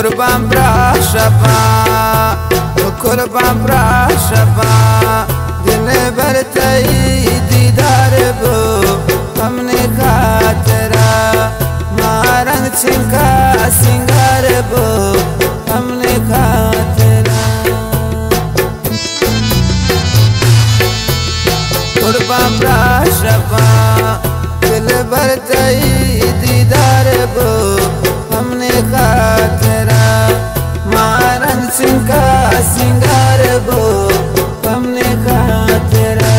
قربان برا شپاں، او قربان برا شپاں، دلبر تئی دیدار بو ہمنی خاطرا، ماں رنگ چنکا سنگار بو ہمنی خاطرا۔ قربان برا شپاں، دلبر تئی دیدار بو ہمنی خاطرا، ماں رنگ چنکا سنگار بو ہمنی خاطرا۔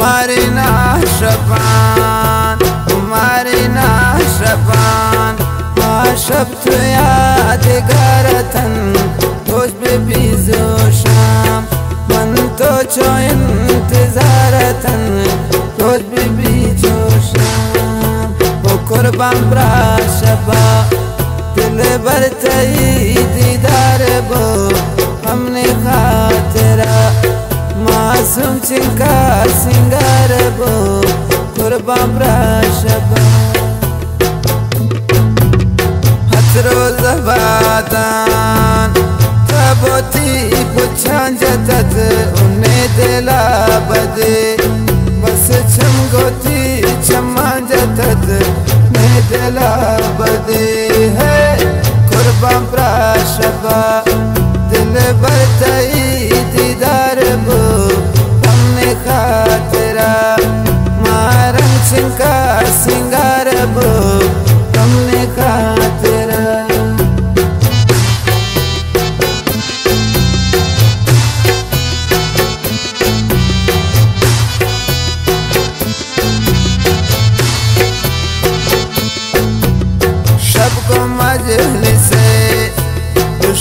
مارینا شپان، مارینا شپان، ما شپ تو یادگار اتن، روچ بہ بی زو شام، من تو چو انتظار اتن، روچ بہ بی زو شام۔ او قربان برا شپا، دلبر تئی دیدار بو ہمنی خاطرا، معصوم چنکا سنگار بو قربان برا شپا۔ ہترو زبادان تب وتی پچاں جتت، انے دلا بدے بس چم گوتی چماں جتت، نے دلا بدے ہے قربان برا شپا، دلبر تئی دیدار بو ہمنی خاطرا، ماں رنگ چنکا سنگار بو ہمنی خاطرا۔ شپ گو مجلسے،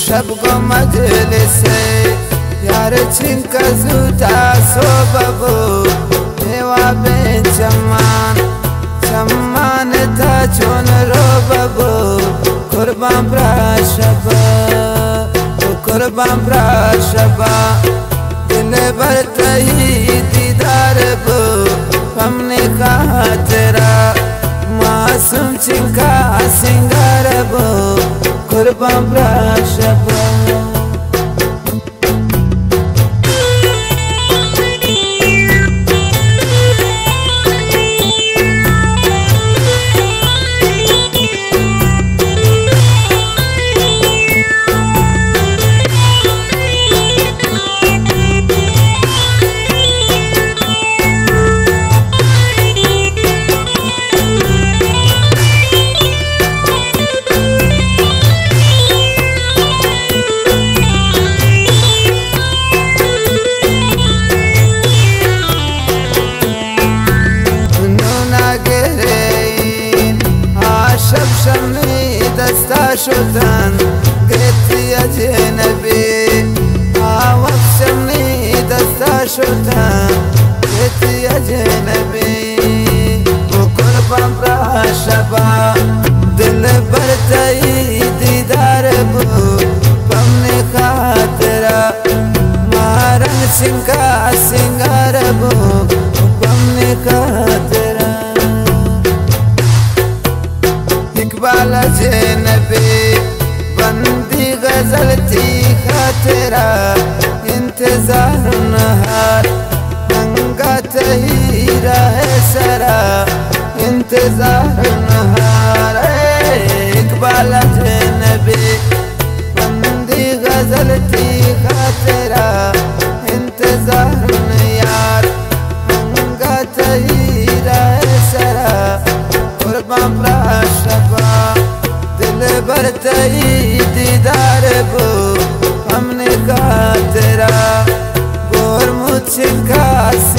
شپ گو مجلسے، یار چنکا زوتا سوب بو، دیوا بین چمان، چمان تا چون روب بو، قربان برا شپا، او قربان برا شپا، دلبر تئی دیدار بو ہمنی خاطرا، معصوم چنکا سنگار بو قربان برا شپا۔ نونا گرین آ شپ شمنی دستا شتن، گتی اجنبی آ وقت شمنی دستا شتن، گتی اجنبی۔ او قربان برا شپا، دلبر تئی دیدار بو پمنی خاطرا، ماں رنگ چنکا سنگار بو پمنی خاطرا۔ اقبال اجنبی بندی غزل تی خاطرا، انتظار نہار انگا تئی راہ سرا، انتظار نہار۔ اے اقبال اجنبی بندی غزل تی خاطرا، انتظار نہار انگا تئی راہ سرا، قربان برا شپا، دلبر تئی دیدار بو ہمنی خاطرا۔ دلکش